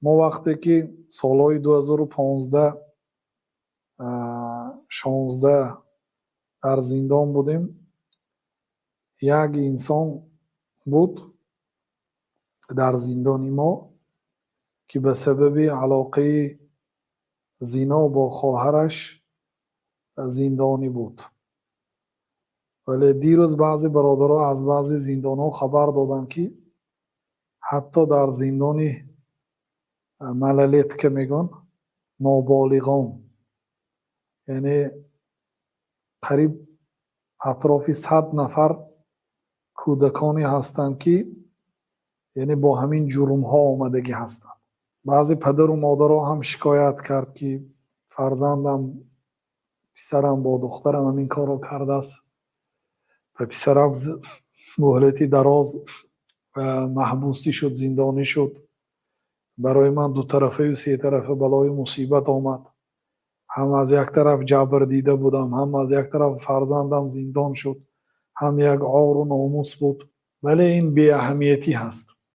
Мо вақте ки солҳои 2015, 16 дар зиндон будем, як инсон буд дар зиндони мо, ки ба сабаби алоқаи зино бо хоҳараш зиндонӣ буд. Вале дирӯз баъзе бародарон аз баъзе зиндонҳо хабар доданд, ки ҳатто дар зиндони малолетка мегӯянд, ноболиғон, яъне қариб атрофи 100 нафар кӯдаконе ҳастанд, ки яъне бо ҳамин ҷурмҳо омадагӣ ҳастанд. Баъзе падару модарҳо ҳам шикоят кард, ки фарзандам, писарам бо духтарам ҳамин корро кардааст ва писарам муҳлати дароз маҳбусӣ шуд, зиндонӣ шуд. Барои ман дутарафаю сетарафа балою мусибат омад. Ҳам аз як тараф ҷабр дида будам, ҳам аз як тараф фарзандам зиндон шуд, ҳам як ору номус буд. Вале ин беаҳамиятӣ ҳаст.